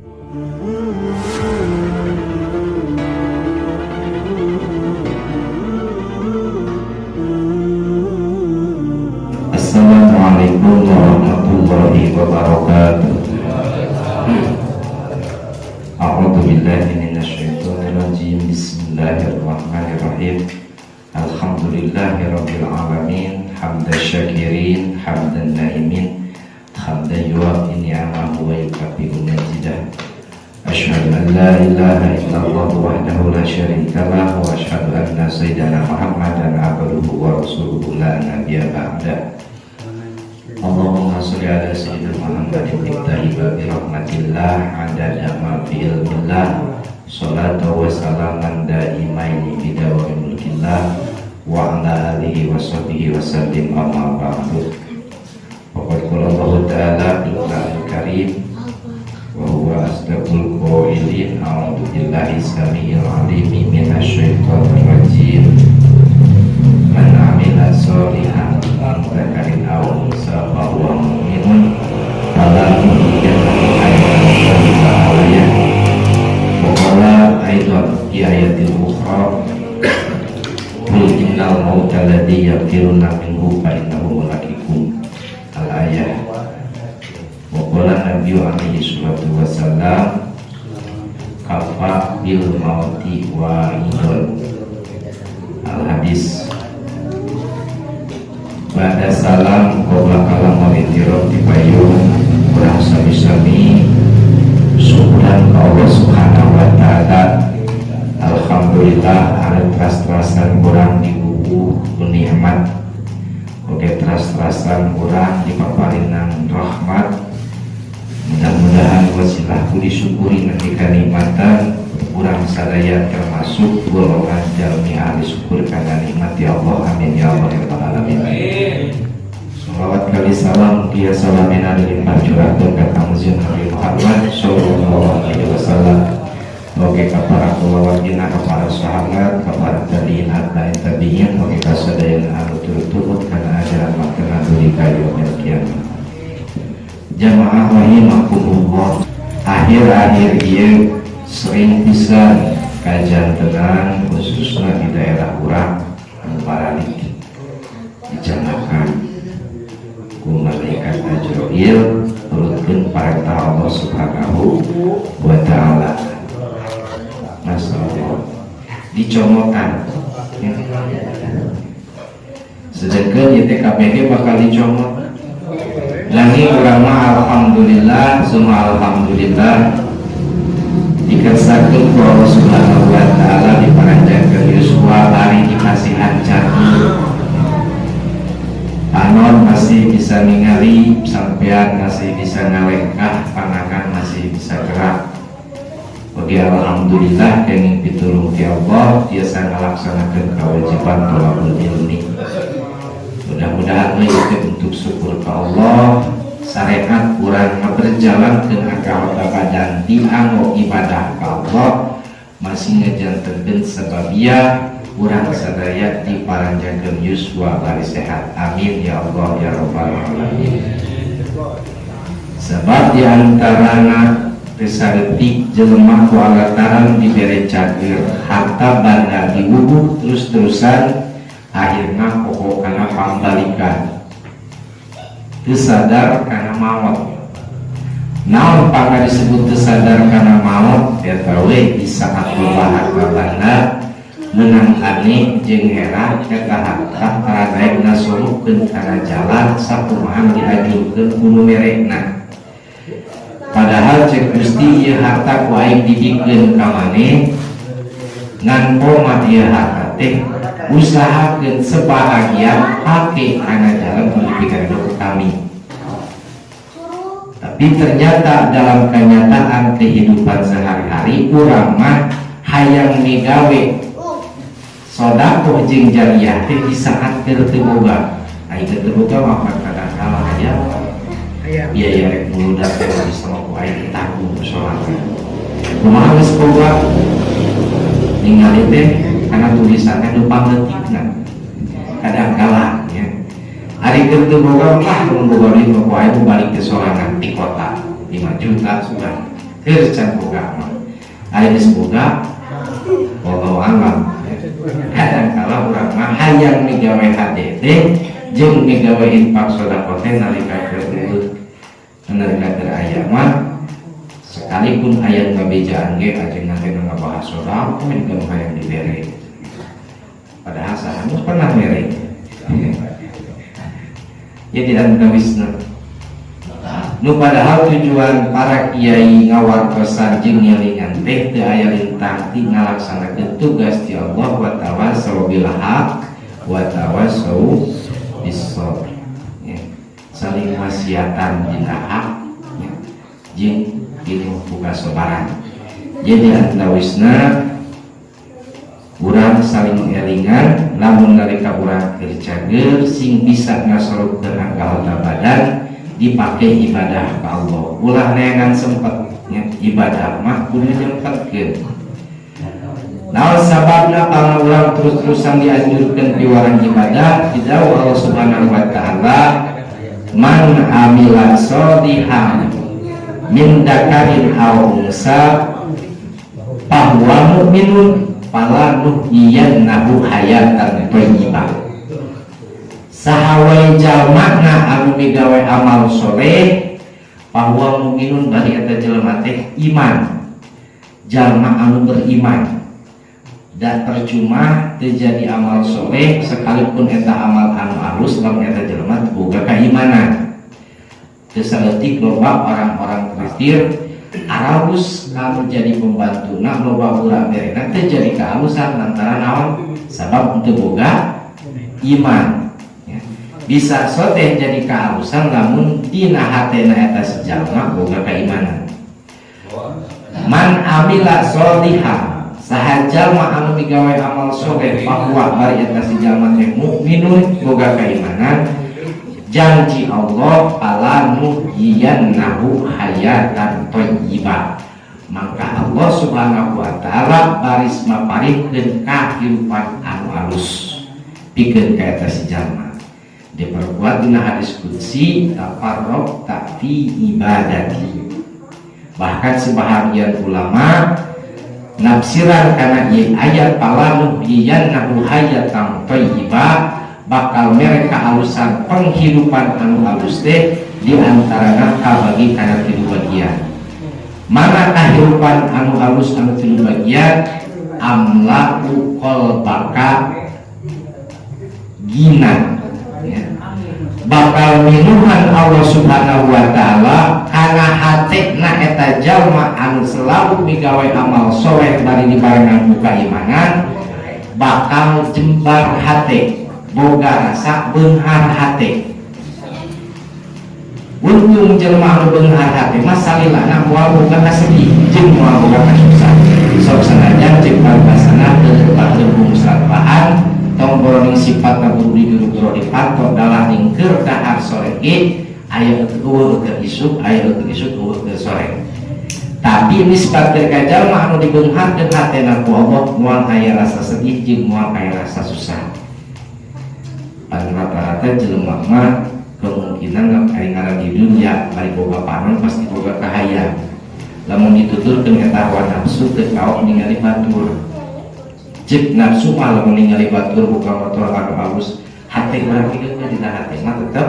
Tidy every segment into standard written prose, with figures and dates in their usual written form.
Assalamualaikum warahmatullahi wabarakatuh. A'udzu billahi minasyaitonir rajim. Bismillahirrahmanirrahim. Alhamdulillahi rabbil alamin, hamdan syakirin, hamdan naimin, hamdan yuwafi ni'amahu wa yukafi'u mazidah. Asyhadu an la ilaha illallah wahdahu la syarika lah wa asyhadu anna sayyidana Muhammadan abduhu wa rasuluhu la nabiyya ba'da. Allahumma sholli ala sayyidina Muhammadin miftahi babi rahmatillah adada ma fi ilmillah salatu wa salaman daimaini fi dawami mulkillah wa ala alihi wa sahbihi wa sallim, amma ba'du. Faqad qala Allah Ta'ala fil Qur'anil Karim wa huwa asdaqul qailin, a'udzu billahi samiil alim minasyaitonir rajim, man amila sholihan min dzakarin aw unsa fa huwa mu'minun falanuhyiyannahu hayatan thayyibah aliyah. Wa qala aidan fi ayatil ukhra, qul innal mauta alladhi yafiruna minhu fa innahu mulaqikum, al ayah. Wa qala nabiyyu alaihi salatu wassalam, kafa bil mauti wa'idun, al hadis. Ba'da salam qabla kalam wal i'tiraf dipayung urang sami-sami syukuran ka Allah Subhanahu wa Ta'ala. Alhamdulillah, ada teras-terasan urang dibubuh ku nikmat. Oke, teras-terasan urang dipaparinan rahmat. Mudah-mudahan wasilahku disyukuri nanti kenikmatan urang sadaya termasuk golongan jalmi ahli syukur karena nikmat ya Allah. Amin ya Allah ya rabbal alamin. Salawat kali salam kia salamina dilimpah curahkeun ka Kangjeng Nabi Muhammad sallallahu alaihi wasallam. Oke, ka para kulawargina, ka para sahabat, ka para tabi'in atba'in tabi'in, oke ka sadayana anu turut-turut kana ajaran maktana duri ka yaumil kiamah. Jamaah rahimakumullah, akhir-akhir ieu sering pisan kajantenan, khususnya di daerah urang anu baralik dicandakan ku malaikat Ajroil turutkeun perintah Allah Subhanahu wa Ta'ala. Masya Allah, dicomotan ya. Sedangkan ieu teh KPG bakal dicomot lagi. Urang mah alhamdulillah, semua alhamdulillah, dikersakakeun ku Allah Subhanahu wa Ta'ala, diparanjangkeun yuswa, bari dikasihan cageur, panon masih bisa ningali, sampean masih bisa ngalengkah, panangan masih bisa gerak. Bagi alhamdulillah kenging pitulung ti Allah tiasa ngalaksanakeun kewajiban thalabul ilmi. Mudah-mudahan we itu untuk syukur ke Allah. Syariat kurang berjalan ke anggota badan dianggo ibadah ke Allah masih ngejantenkeun sebabia urang sadaya diparanjangkeun yuswa bari sehat. Amin ya Allah ya rabbal alamin. Sebab diantarana saeutik jelema ku alataran dibere cageur, harta banda diwubuh terus-terusan, akhirnya pokok kana pambalikan, teu sadar kana maut. Naon pangga disebut teu sadar kana maut? Eta we di saat loba harta banda menang aneh jeung heran eta harta tara daek nasulukeun kana jalan sakumaha diajurkeun ku nu merekna. Padahal cek Gusti, ieu harta ku aing dibikeun ka maneh, ngan koma ieu harta teh usahakeun sebahagian pake kana jalan dipikeun ke kami. Tapi ternyata dalam kenyataan kehidupan sehari-hari urang mah hayang migawe sodakoh jeung jariah teh di saat keur teu boga. Ai keur teu boga mah kadang kala aya biaya rek muludak teh bisa mah ku aing ditanggung sorangan. Kumaha geus boga, ningali teh karena tulisannya nu pangleutikna kadang kala ya. Ari keur teu boga mah, mun boga duit mah ku aing balik ke sorangan di kota 5 juta sudah. Keur can boga mah. Ari geus boga, wallahu a'lam. Kadang kala urang mah hayang migawe hade teh jeung migawe infak sedekah teh nalika keur eueuh, nalika keur aya mah, sekalipun aya ngabejaan ge ajengan teh ngabahas sedekah juga nu hayang dibere. Padahal saha nu pernah mere? Ya tidak wisna. Nu padahal tujuan para kiai ngawartosan jeung ngelingan teh teu aya lintang ti ngalaksanakeun tugas ti Allah, wa tawassaw bil haq wa tawassaw bis sabr ya. Saling wasiatan dina hak ya, jeung dina kasabaran. Jadi antawisna urang saling elingan, lamun nalika urang keur cager sing bisa ngasorotkeun anggota badan dipakai ibadah ke Allah, ulah neangan sempet ya. Ibadah mah kudu nyempetkeun. Naon sababna pangna urang terus-terusan dianjurkeun piwarang ibadah? Didawuh Allah Subhanahu wa Taala, man amila sholihan min dzakarin aw unsa fahuwa mu'minun falanuhyiyannahu hayatan thayyibah. Saha wae jalmana anu migawe amal soleh, fahuwa mu'minun, bari eta jelema teh iman, jalma anu beriman. Dan percuma terjadi amal soleh sekalipun eta amal anu alus, lamun eta jelema teu boga keimanan. Teu saeutik loba orang-orang kritir aralus anu jadi pembantu nah loba urang berena teu jadi kealusan lantaran naon? Sabab teu boga iman ya. Bisa soteh jadi kealusan lamun dina hatena eta si jalma boga keimanan. Man amila sholihan, saha jalma anu migawe amal soleh, fahuwa, bari eta si jalma teh mukminun, boga keimanan, janji Allah falanuhyiyannahu hayatan thayyibah, maka Allah Subhanahu wa Ta'ala baris maparikeun kahirupan anu alus pikeun ka eta si jalma. Diperkuat dina hadis qudsi, tafarraghta fi ibadati. Bahkan sebahagian ulama nafsiran karena ieu ayat falanuhyiyannahu hayatan thayyibah, bakal mereka alusan penghidupan anu alus teh diantarana kabagi kana tilu bagian. Mana kehidupan anu alus anu tilu bagian? Amla'u qalbaka gina ya. Bakal minuhan Allah Subhanahu wa Ta'ala kana hatena eta jalma anu selalu migawe amal soleh bari dibarengan ku kaimanan, bakal jembar hate, boga rasa beunghar hate. Untung jelema anu beunghar hate mah salilana moal boga kasedih jeung moal boga kasusah. Sok sanajan jeung paribasana teu serat bahan, tong boroning sifat kaburu di dipatok dalah ning keur dahar sore ge aya eueuh keur isuk, aya keur isuk eueuh keur sore. Tapi nisbat ka jalma anu dibeungharkeun hatena ku Allah, moal aya rasa sedih jeung moal aya rasa susah. Pan rata-rata jelema mah kemungkinan ari ngaran di dunia, bari boga panon pasti boga kahayang. Lamun dituturkeun eta hawa nafsu, teu kaok ningali batur. Cek nafsu mah lamun ningali batur buka motor anu alus, hate urang pikeun dina hate mah tetep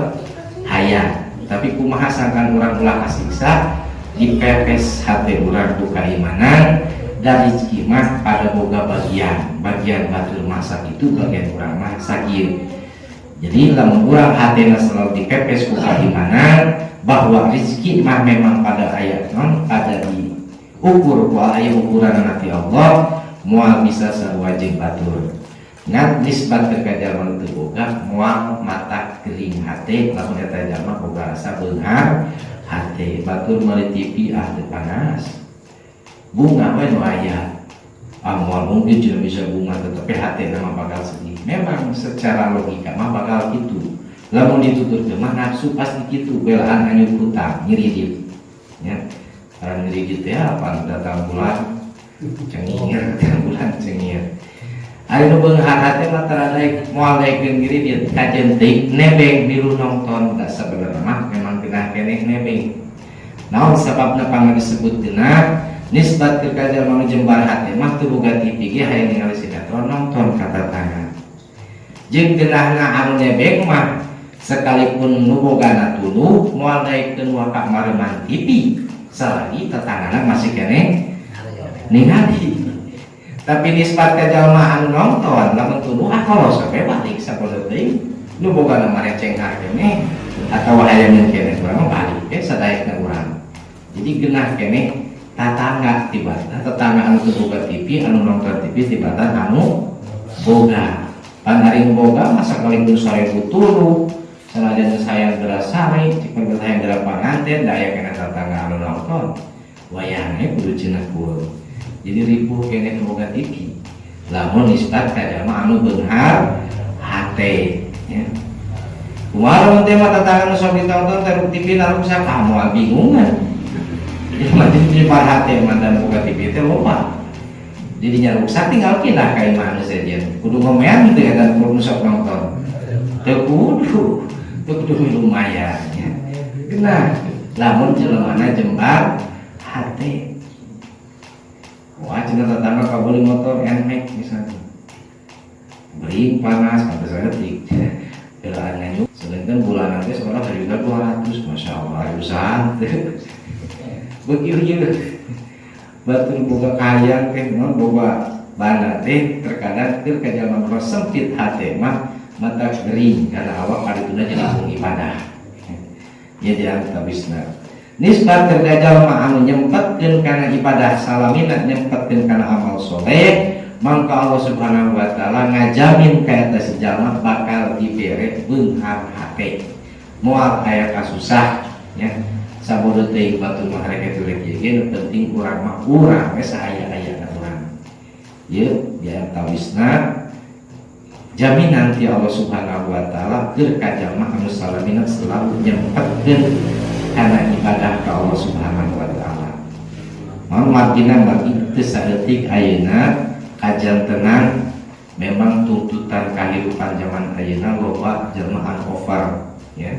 hayang. Tapi kumaha sangkan urang ulah kasiksa? Dipepes hate urang ku kaimanan dan rezeki mah pada boga bagian. Bagian batur masak itu, bagian urang mah sakieu. Jadi lamun urang hatena selalu dipepes ku keimanan bahwa rezeki mah memang pada ayat non pada diukur ku aya ukuran nanti Allah, moal bisa sarua jeung batur. Ngan nisbat ke jalma teu boga moal mata kering hate lamun eta jalma boga rasa beunghar hate. Batur meuli TV, ah teu panas, bunga we nu aya. Ah, moal mungkin tidak bisa bunga, tetapi hate nama bakal sedih. Memang secara logika mah bakal gitu. Lamun dituturkeun mah nafsu pasti gitu, belaan hanyut hutang ngiridit ya. Karena ngiridit ya apa, datang bulan cengir, datang bulan cengir. Ari nu beunghar hate mah tara daek, moal daekeun ngiridit, kajen teuing nebeng milu nonton. Da sabenerna mah memang genah keneh nebeng. Naon sababna pangna disebut genah? Nisbat ka jalma nu jembar hate mah teu boga TV ge hayang ningali sinetron, nonton ka tatangga. Jeung genahna anu nebeng mah sekalipun nu bogana tunduh, moal daekeun waka mareuman TV selagi tetanggana masih keneh ningali. Tapi nisbat ka jalma anu nonton, lamun tunduh, ah kalau sampai balik sapodo teuing nu bogana mareceng keneh atau hayang keneh, urang mah balik ke sadaekna urang. Jadi genah keneh tatangga tibatan tetangga anu teu boga TV, anu nonton TV tibatan anu boga. Pan ari nu boga mah sakalipun 1000 tuluh, sanajan hayang geura sare, cik hayang geura panganten, da aya keneh tetangga anu nonton, wayahna kudu cenah. Jadi ripuh keneh nu boga TV lamun nisbat ka jalma anu beunghar hate, ya. Kumaha lamun teh mah tetangga nu sok ditonton teh TV na ruksak? Ah, moal bingungan. Jadi mah jembar hate mah dan boga TV teh loba. Jadi nyaruksak tinggal pindah ka imah anu sejen. Kudu ngomean teh dan kudu sok nonton. Teu kudu, teu kudu lumayan, ya. Nah, lamun jelemana jembar hate. Wah, cenah tetangga kabeli motor NMAX misalnya. Bering panas, pantes saeutik. Belaan nganyu, sedangkan bulanan teh seorang 1.200.000, masya Allah, usaha teh. Begitu batur boga kahayang teh, non boga banda teh terkadang keur ka jalma nu sempit hate mah mata gering karena awak kadituna jadi pung ibadah, ya. Di antawisna nisbat ka jalma anu nyempetkeun kana ibadah, salamina nyempetkeun kana amal soleh, maka Allah Subhanahu wa Taala ngajamin ka eta si jalma bakal dibere beunghar hate, moal aya kasusah, ya. Sabodo teuing batur mah rek rek ieu ge, nu penting urang mah urang we saaya-ayana urang. Ieu di antawisna jaminan ti Allah Subhanahu wa Taala keur ka jalma anu salamina selalu nyempetkeun kana ibadah ka Allah Subhanahu wa Taala. Mau margina margi teu saeutik ayeuna kajantenan memang tuntutan kehidupan zaman ayeuna loba jelema anu over, ya,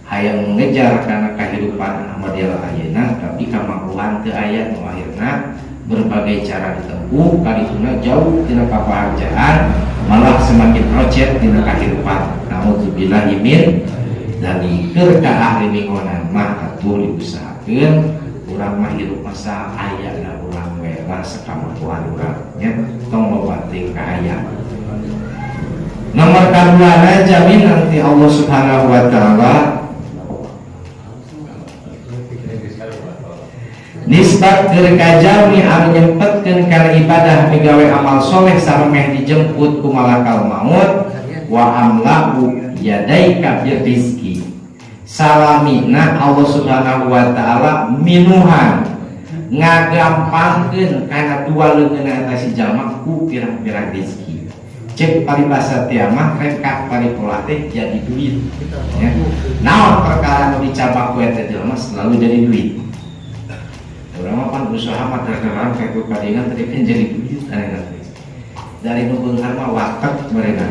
hayang mengejar karena kehidupan model ayeuna, tapi kemampuan teu aya. Nu akhirna berbagai cara ditempuh, kadituna jauh tina kabahagiaan, malah semakin rocet dina kehidupan. Naudzubillahi min dzalik. Keur ka ahli mingonan mah atuh diusahakeun urang mah hirup masa aya na urang we lah, sakamampuan urang, nya, tong loba teuing kahayang. Nomor kedua, jaminan ti Allah Subhanahu wa Taala nisbat keur ka jalmi anu nyempetkeun kana ibadah, migawe amal soleh samemeh dijemput ku malakal maut, wa amla'u yadaika birrizqi, salamina Allah Subhanahu wa Taala minuhan ngagampangkeun kana dua leungeunna eta si jalma ku pirang-pirang rezeki. Cek paribasa teh mah rekak paripola teh jadi duit, ya. Naon perkara nu dicabak ku eta jelema selalu jadi duit. Urang mah pan usaha mah terkenal kayak ku kadingan tadi kan jadi duit aneh teh. Dari nu beunghar mah watek mereka.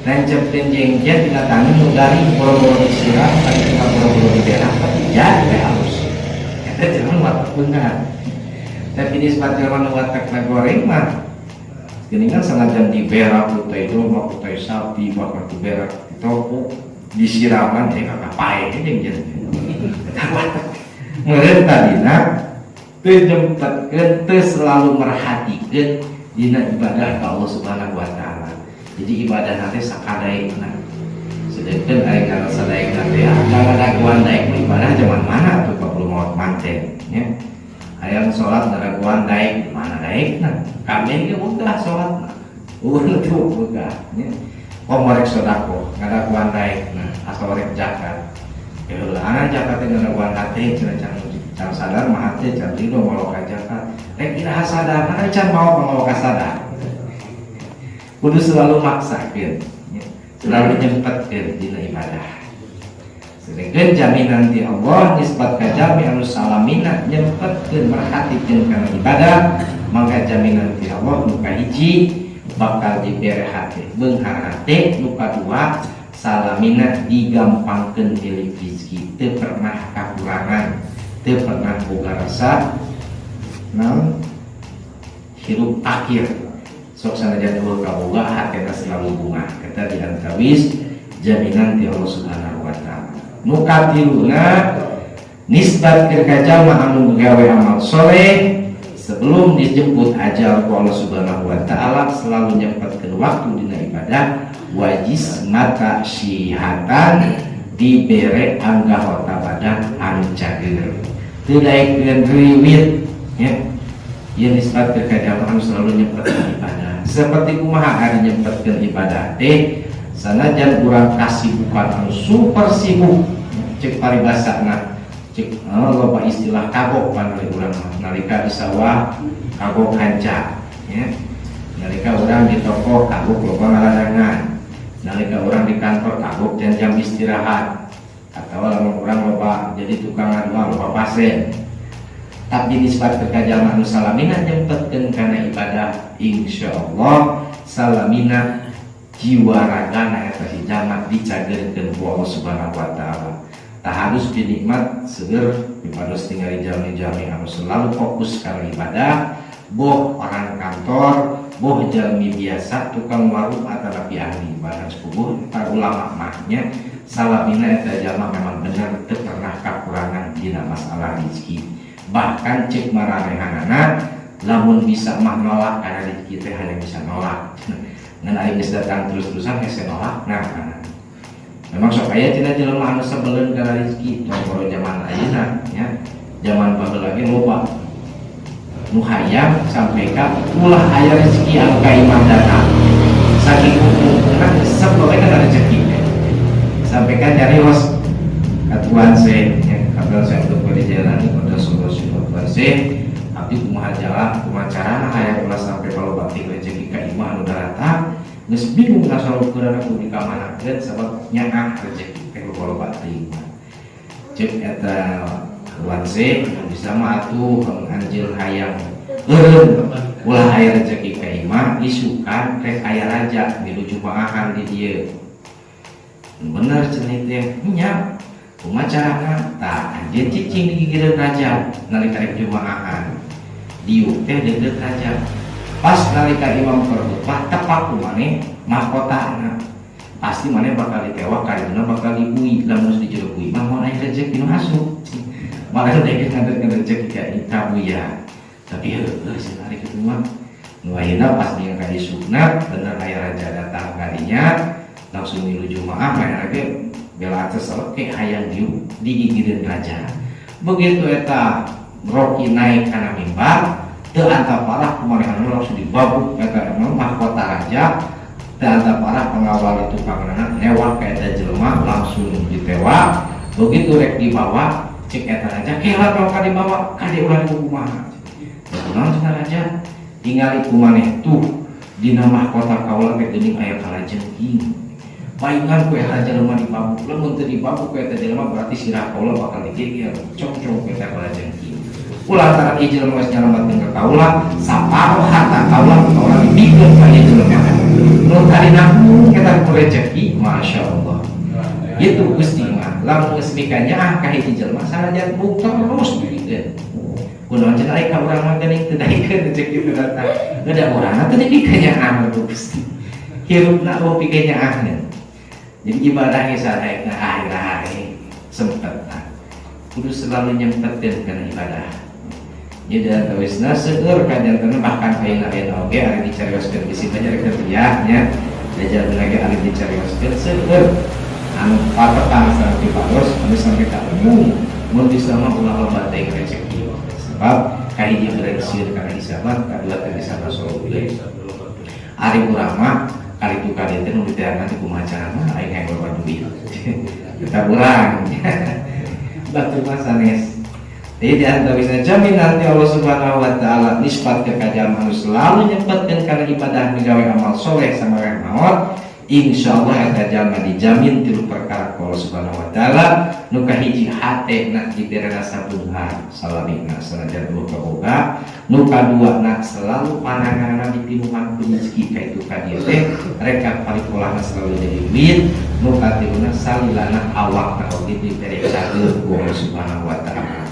Nancepkeun jengjet dina tangan nu garing, boro-boro disiram, tadi tinggal boro-boro diberak, tapi jadi we halus. Eta jelema watek beunghar. Tapi nisbat jelema nu watek na goreng mah geuningan sanajan diberak ku tai domba, ku tai sapi, bahkan ku berak di toko disiraman ya kakak pae jeung jadi. Eta watek. Meureun tadina teu nyempetkeun, teu selalu merhatikeun dina ibadah ka Allah Subhanahu wa Taala. Jadi ibadah nanti sakadaekna. Sedangkan ari kana sadaekna teh jangan daguan daek ibadah zaman mana tuh perlu maot manten, ya. Hayang salat daguan daek mana daekna? Kabeh ge wegah salatna. Eueuh tuh wegah, nya. Komo rek sedekah ngadaguan daekna atau rek zakat. Ya heulaanan zakat teh ngadaguan hate cenah, can can sadar mah hate can ridho mawa ka zakat. Rek iraha sadar, mana can mau mawa ka sadar. Kudu selalu maksakeun, ya. Selalu nyempetkeun dina ibadah. Sedangkan jaminan ti Allah nisbat ka jalmi anu salamina nyempetkeun merhatikeun kana ibadah, maka jaminan ti Allah nu kahiji bakal dibere hate beunghar hate, nu kadua salamina digampangkeun milik rezeki, teu pernah kakurangan. Teu pernah boga rasa naon hirup takir. Sok sanajan euweuh kaboga, hatena selalu bunga. Eta di antawis jaminan ti Allah Subhanahu wa Taala. Nu katiluna, nisbat ka jalma anu gawe amal soleh sebelum dijemput ajal ku Allah Subhanahu wa Taala, selalu nyempatkeun waktu dina ibadah, wajis mata syihatan, dibere anggota badan anu cager, teu daekeun riwit ya. Ieu nisbat ka jalma anu selalu nyempatkeun ibadah. Seperti kumaha ari nyempatkeun ibadah teh? Sanajan urang kasibukan anu super sibuk, cek paribasana, cek loba istilah kagok panali urang mah. Nalika di sawah kagok hanca ya, nalika urang di toko kagok loba ngaladangan, nalika urang di kantor kagok jam-jam istirahat, atau lamun urang loba jadi tukang ngadua loba pasien. Tapi nisbat ka jalma anu salamina nyempetkeun kana ibadah, insyaallah salamina jiwa ragana eta si jalma dicagerkeun ku Allah Subhanahu wa Taala. Tak harus dinikmat seger dipados tinggali jalmi-jalmi anu selalu fokus kana ibadah, boh orang kantor, boh jalmi biasa tukang warung atau nabi ahli ibadah sepuguh para ulama mahnya, salamina eta jalma memang bener teu pernah kakurangan dina masalah rezeki. Bahkan cek maranehanana, lamun bisa mah nolak karena rezeki teh hanya bisa nolak, ngan ari geus datang terus-terusan hese nolak. Nah, memang sok aya cenah jelema anu sebeleun kana rezeki. Contoh zaman ayeuna nya, zaman baheula lagi loba nu hayang sampai ka ulah aya rezeki anu ka imah datang, saking mumpungna sebel we kana rezeki teh. Sampai kan nyarios ka Tuan Se ya, ka saya untuk dijalani pada solusi Tuan Se, abdi kumaha jalan, kumaha carana hayang ulah sampai kalau batik rezeki ka imah anu datang, geus bingung asal ukuran aku di kamanakeun sabab nyaah rezeki teh loba teuing. Cek eta Tuan Se, bisa mah atuh anjeun hayang eureun ulah aya rezeki ka imah, isukan rek aya raja milu jumaahan di dieu. Bener cenah teh nya, kumaha carana? Tah, anjeun cicing di gigireun raja nalika rek jumaahan, diuk teh deukeut raja. Pas nalika imam berkhutbah, tepak ku maneh mahkotana, pasti maneh bakal ditewak, kadina bakal dibui. Lamun di jero bui mah moal aya rezeki nu asup, malah udah nganterkeun rezeki ka ka buya. Tapi heueuh cenah ari kitu mah. Nu ayeuna pas dia ka isukna bener aya raja datang kadinya, langsung milu jumaah, manehna ge bela atas oke hayang diuk di gigireun raja. Begitu eta roki naik kana mimbar, teu antap parah kumanehanna langsung dibabuk eta emang mahkota raja. Teu antap parah pengawal itu pangeran newak ka eta jelema, langsung ditewak. Begitu rek dibawa, cek eta raja, "Kela kalau ka dibawa kade, ulah dikumaha." "Kunaon?" cenah raja. "Tingali ku maneh tuh dina mahkota kaula teh geuning aya kalajengking. Paingan ku eta jelema dibabuk. Lamun teu dibabuk ku eta jelema, berarti sirah kaula bakal digeger congcong ku eta kalajengking. Ulah ieu jelema geus nyalametkeun ka kaula, saparo harta kaula kaula dibikeun ka ieu jelema." Nu tadina eta ku rezeki, Masya Allah. Itu Gusti mah lamun geus mikanyaah ka hiji jelema, sanajan buk terus dibikeun. Kunaon cenah ai ka urang mah geuning teu daekeun rezeki teu datang? Da urang teh dipikanyaah ku Gusti, hirupna euweuh pikanyaahna. Jadi ibadahnya sadaekna akhir-akhir sempet kudu selalu nyempetin kana ibadah. Jadi antawisna seueur kajantenan, bahkan ayeuna ayeuna oge ari dicarioskeun bisi banyak rek nya da lagi ari dicarioskeun seueur anu patepang sareng piparos anu sampai ka umum, mun bisa mah ulah loba teuing rezeki, sebab kahiji beureun sieun kana hisaban, kadua teh bisa solusi. Ari urang mah kali itu kali teh nu diteangan teh kumaha carana aing hayang loba duit, kita urang batur mah sanes. Jadi di antaranya jaminan ti Allah Subhanahu wa Taala, nisbat ke jalma anu selalu nyempetkeun kana ibadah, migawe amal soleh sampai maut, insya Allah eta jalma dijamin tilu perkara ku Allah Subhanahu wa Taala. Nu kahiji, hatena dibere rasa bunghar salamina sanajan euweuh kaboga. Nu kadua na, selalu pananganna dipinuhan ku rezeki ka itu ka dieu teh, reka parikolahna selalu jadi duit. Nu katiluna, salilana awakna oge dibere cager ku Allah Subhanahu wa Taala.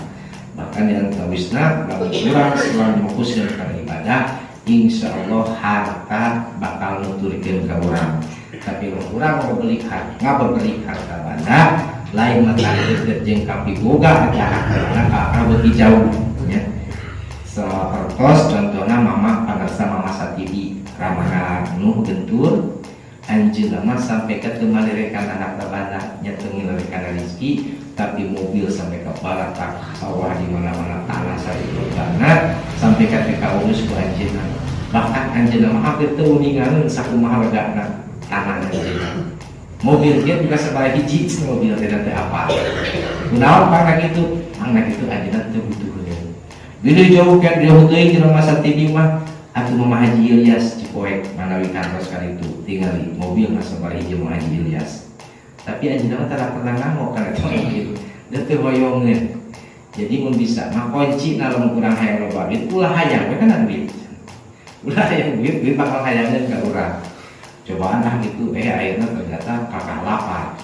Maka di antawisna lamun urang selalu fokuskeun kana ibadah, insya Allah harta bakal nuturkeun ka urang. Tapi lamun urang mau beli harta, ngabeli harta banda lain mata deket jeung kapiboga eta harta ka beuki jauh nya. Sapertos contohna Mama pangersa Mama Satibi Ramana Nuh Gentur, anjeunna mah sampai ke teu malirekan harta banda nya, teu ngilirekan rezeki, tapi mobil sampai ke barat, sawah di mana-mana, tanah saeutikna sampai ke teu kaurus ku anjeunna. Bahkan anjeunna mah hampir teu uninganeun sakumaha regana tanah anjeunna. Mobil dia juga sabaraha hiji mobil teh teh apa kunaon pangna kitu, pangna kitu anjeunna teu butuheun. Bila jauh kan, jauh teuing di Mama Satibi mah atuh. Mama Haji Ilyas Cipoek manawi kantos kali itu tingali mobil mah sabaraha hiji Mama Haji Ilyas, tapi anjeunna mah tara pernah nganggo kana eta mobil da teu hoyongeun. Jadi mun bisa mah kunci lamun kurang hayang loba duit, ulah hayang we kana duit, ulah hayang duit, duit bakal hayangeun ka urang. Cobaan ah gitu, akhirnya ternyata kakak lapar.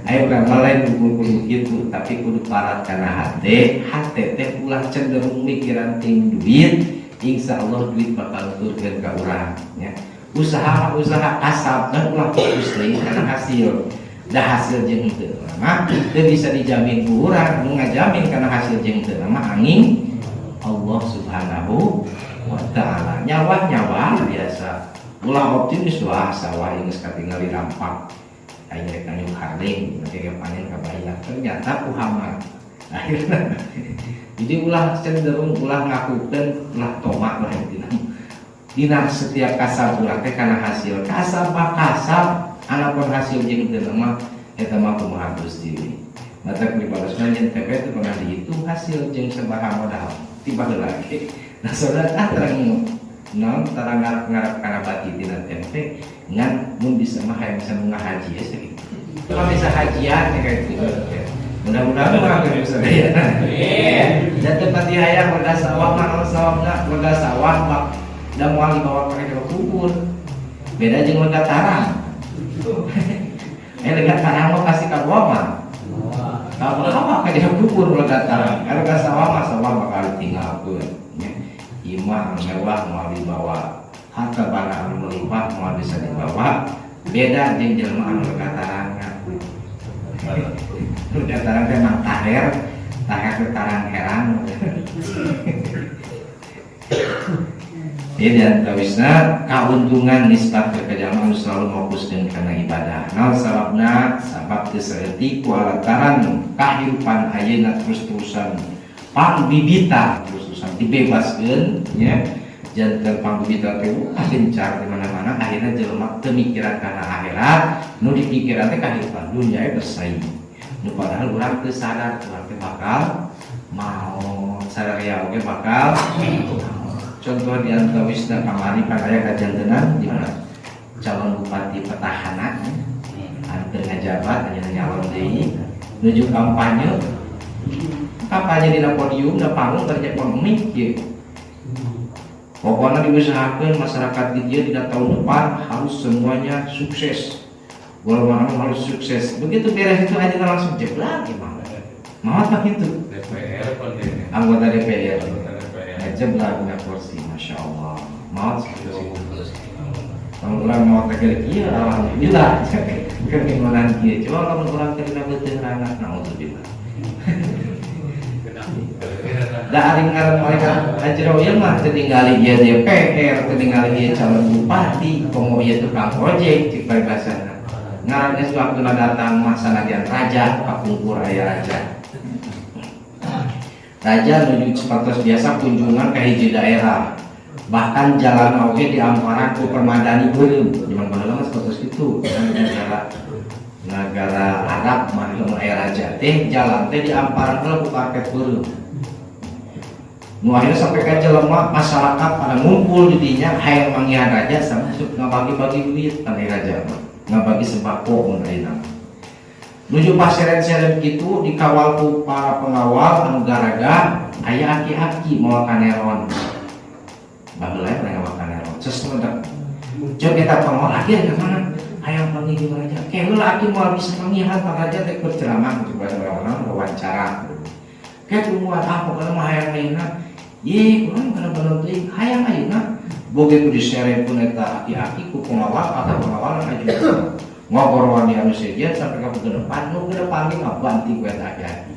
Ayo urang mah lain kudu gitu, tapi kudu parat kana hate. Hate teh ulah cenderung mikiran ting duit, insya Allah duit bakal turun ka urang ya. Usaha mah usaha kasab dan ulah fokus deui kana hasil. Da hasil jeung teu mah teu bisa dijamin ku urang, nu ngajamin kana hasil jeung teu mah angin Allah Subhanahu wa Ta'ala. Nyawa-nyawa biasa. Ulah optimis, wah sawah ini katingali rampak. Aing rek nganyuk harding, nanti kayak panen kabayar. Ternyata ku hama. Akhirnya jadi ulah cenderung ulah ngakukeun, ulah tomak lah intina. Dina setiap kasab urang teh kana hasil. Kasab mah kasab, anapun hasil jeung teu mah eta mah kumaha Gusti. Mata pribadosna nyen TP itu pernah dihitung hasil jeung sabaraha modal. Tiba heula ge. Nah, saudara ah terang naon tarang ngarap-ngarap kana bati tina tempe ngan mun bisa mah hayang bisa ngahaji ya sakitu. Kalau bisa hajian ya kayak gitu. Mudah-mudahan mah bisa ya. Dan tempat di hayang lega sawah mah naon sawahna, lega sawah mah da moal dibawa ka jero kubur. Beda jeung lega tarang. Lega tarang mah pasti kabawa mah. Kalau apa ka jero kubur lega tarang. Lega sawah mah sawah bakal ditinggalkeun nya. Imah mewah moal dibawa. Harta banda anu melimpah moal bisa dibawa. Beda jeung jelema anu lega tarangan. Lega tarang teh mang taher, taher teh tarang herang. Ini dan tawisna keuntungan nisbat ke jalma anu selalu fokuskeun kana ibadah. Naon sababna? Sabab teu saeutik ku lantaran kahirupan ayeuna terus-terusan pangbibita, terus-terusan dibebaskeun nya. Janten pangbibita teh wah gencar di mana-mana, akhirnya jelema teu mikiran kana akhirat, nu dipikiran teh kahirupan dunia bersaing. Nu padahal urang teu sadar urang teh bakal maot, sadar ya oge bakal. Contoh di antawisna kamari pan aya kajantenan di mana calon bupati petahana anu keur ngajabat aya nyalon deui nuju kampanye, kampanye dina podium da panggung kerja pemik ieu. Pokoknya diusahakan masyarakat di dia dina tahun depan harus semuanya sukses, golongan harus sukses. Begitu beres itu aja langsung jeblak, gimana mau apa gitu. DPR. Anggota DPR. Anggota DPR. Jeblak punya kursi, masya Allah, mau seperti itu. Kalau orang mau teh kieu, alhamdulillah keur ngimonan kieu. Coba lamun urang keur dina beuteung rana, naudzubillah. Da ari ngaran mereka Ajroil mah teu ningali ieu DPR, teu ningali ieu calon bupati, komo ieu tukang ojek cik paribasana. Ngaran geus waktuna datang mah sanajan raja kapungkur aya raja. Raja nuju sapertos biasa kunjungan ke hiji daerah. Bahkan jalan oge diamparan ku permadani beureum. Zaman baheula mah sapertos kitu, kan negara negara Arab mah lamun aya raja teh jalan teh diamparan heula ku karpet beureum. Nu akhirnya sampai ka jelema masyarakat pada ngumpul di dinya hayang manggihan raja sama sok ngabagi-bagi duit kan raja mah. Ngabagi sembako mun ayeuna. Nuju paseren-seren kitu dikawal ku para pengawal anu garaga, aya aki-aki mawa kaneron. Baheula mereka mawa kaneron. Sesmedak. Coba kita pengawal aki ka mana? Hayang panggih jeung raja. Ke heula aki moal bisa manggihan pak raja teh keur ceramah coba orang-orang wawancara. Kayak tungguan, ah, pokoknya mah hayang ayeuna. Ye, kurang bener-bener teuing hayang ayeuna. Begitu diseret pun eta aki-aki ku pengawal atau pengawalan aja. Ngogor wani anu sejen sampai ka depan, nu ke depan ge ngabanting ku eta aki-aki.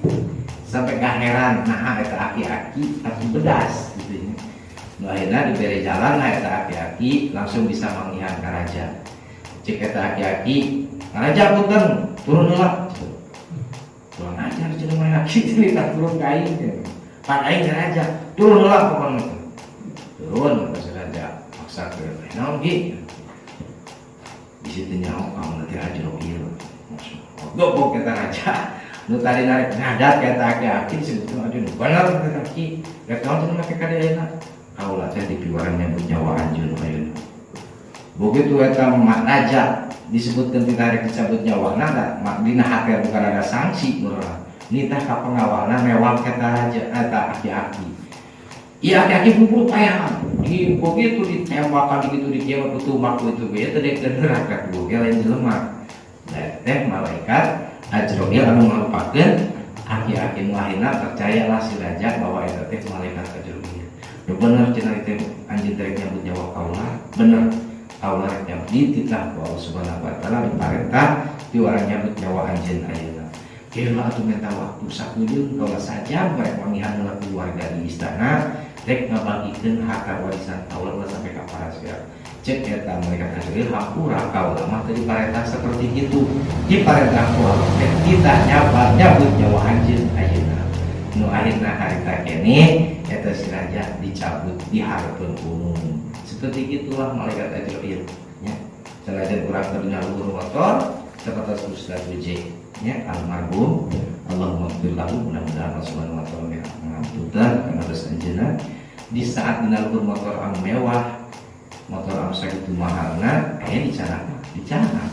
Sampai kaheran, nah, eta aki-aki atuh bedas gitu nya. Nu akhirnya diberi jalan lah eta aki-aki langsung bisa manggihan ka raja. Cek eta aki-aki, "Raja, punten, turun heula." Kurang ajar cenah mah aki, cerita turun ka aing. Pan aing raja, turun heula pokoknya. Turun ka si raja, maksa ke naon ge? Di situ nyaho kamu nanti Ajroil. Gobok eta raja. Nu tadi narik ngadat ka eta aki-aki disebutkeun anjeun bener eta aki. Rek naon cenah make ka dieu? Kaula teh dipiwarang nyabut nyawa anjeun ayeuna. Begitu eta raja disebutkan ditarik dicabut nyawa, mak dina hati bukan ada sanksi murah. Nitah ka pengawalna mewang eta raja eta aki-aki. Iya, aki-aki bubur payahan. Di begitu ditembakan begitu dikiamat kutu maku itu ge teh ke neraka ge lain jelema. Nah, teh malaikat Ajroil anu ngalupakeun aki-aki. Nu akhirna percayalah si raja bahwa eta teh malaikat Ajroil. Nu bener cenah teh anjeun teh nyabut nyawa kaula, bener kaula rek nyabut, dititah ku Allah Subhanahu wa taala, diparentah piwarang nyabut nyawa anjeun ayeuna. Kira atuh minta waktu sakudeung kaula sajam rek manggihan heula keluarga di istana, rek ngabagikeun harta warisan kaula ulah sampai ka parasea. Cek eta malaikat Ajroil, hampura, kaula mah teu diparentah seperti itu, diparentah ku Allah teh kita nyabut nyawa anjeun ayeuna. Nu akhirna harita keneh eta si raja dicabut di hareupeun umum. Seperti itulah malaikat Ajroil nya. Sanajan urang teu dina luhur motor seperti Ustaz Uj nya, almarhum, Allahumma ighfir lahu, mudah-mudahan Allah Subhanahu wa taala mengampunkan karena dosa anjeunna. Di saat dina luhur motor anu mewah, motor anu sakitu mahalna, aya dicandak dicandak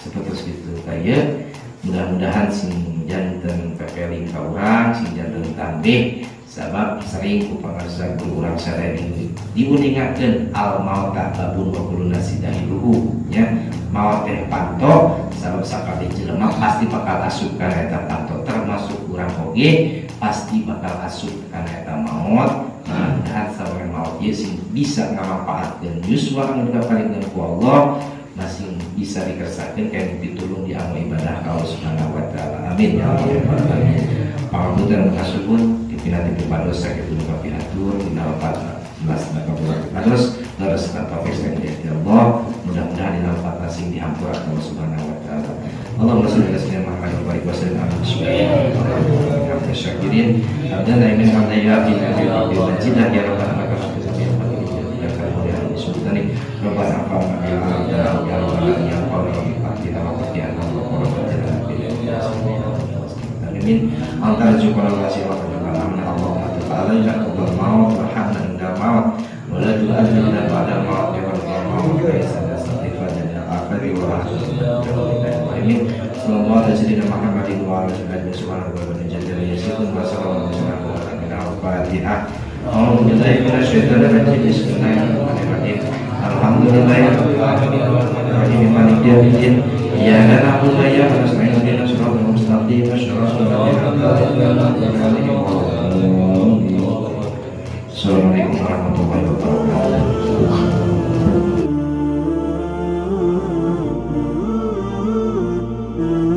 seperti itu. Kayak mudah-mudahan sing janten pepeling ka urang, sing janten tambih, sabab sering ku pangarsa guru urang sadaya diuningakeun, al mauta babun wa kullu nasi dahiluhu nya. Maot teh panto, sabab sakabeh jelema pasti bakal asup kana eta panto, termasuk urang oge pasti bakal asup kana eta maot. Mudah-mudahan sabab maot ieu sing bisa ngamanfaatkeun yuswa anu dipaparinkeun ku Allah, masing bisa dikersakeun kayak ditulung di amal ibadah ka Allah Subhanahu wa taala. Amin ya Allah ya rabbal alamin. Pangapunten kasuhun dipina pipados sakitu nu kapihatur dina lepat jelas kados leres taufik ya Allah. Mudah-mudahan dina lepat sing dihampura Allah Subhanahu wa taala. Allahumma sholli ala sayyidina Muhammad wa barik wa sallim ala syakirin abdan min hamda ya majidah ya rabbana laka sultani rabbana aqamna ya ya ya qawmi wa min antara jukana wa wa Allahumma ta'ala qabla maut warhamna inda maut wa la tu'adzibna ba'da maut ya rabbal maut wa sallallahu alaihi sayyidina Muhammadin wa ala alihi wa sahbihi wa sallam. Al-Fatihah. A'udzu billahi minasyaitonir rajim. Bismillahirrahmanirrahim. Alhamdulillahirabbil alamin maliki yaumiddin. Iyyaka na'budu wa iyyaka nasta'in. Ihdinas siratal mustaqim. Shiratal ladzina an'amta alaihim.